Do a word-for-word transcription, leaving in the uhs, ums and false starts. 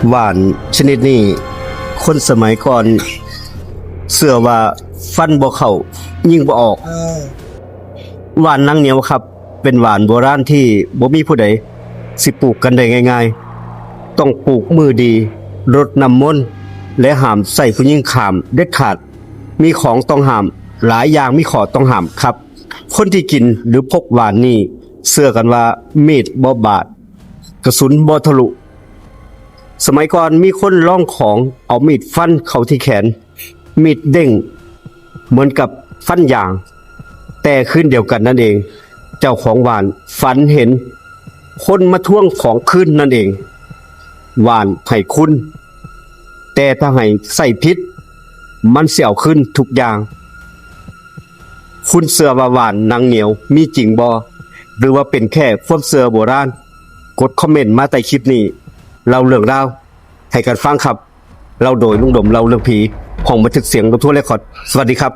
หว่านชนิดนี้ คนสมัยก่อนเชื่อว่าฟันบ่เข้า ยิงบ่ออก เออ หว่านหนังเหนียวครับ เป็นหว่านโบราณที่บ่มีผู้ใดสิปลูกกันได้ง่ายๆ ต้องปลูกมือดี รดน้ำมนต์ และห้ามใส่ผู้หญิงข้ามเด็ดขาด มีของต้องห้ามหลายอย่าง มีข้อต้องห้ามครับ คนที่กินหรือพกหว่านนี่เชื่อกันว่ามีดบ่บาด กระสุนบ่ทะลุ สมัยก่อนมีคนลองของเอามีดฟันเข้าที่แขน มีดเด้งเหมือนกับฟันยาง แต่คืนเดียวกันนั่นเอง เจ้าของหว่านฝันเห็นคนมาทวงของคืนนั่นเอง หว่านให้คุณ แต่ถ้าให้ใส่ผิด มันสิเอาคืนทุกอย่าง คุณเชื่อว่าหว่านหนังเหนียวมีจริงบ่ หรือว่าเป็นแค่ความเชื่อโบราณ กดคอมเมนต์มาใต้คลิปนี้ เล่าเรื่องราวให้กันฟังครับ เล่าโดยลุงดมเล่าเรื่องผี ห้องบันทึกเสียงรถทัวร์เรคคอร์ด สวัสดีครับ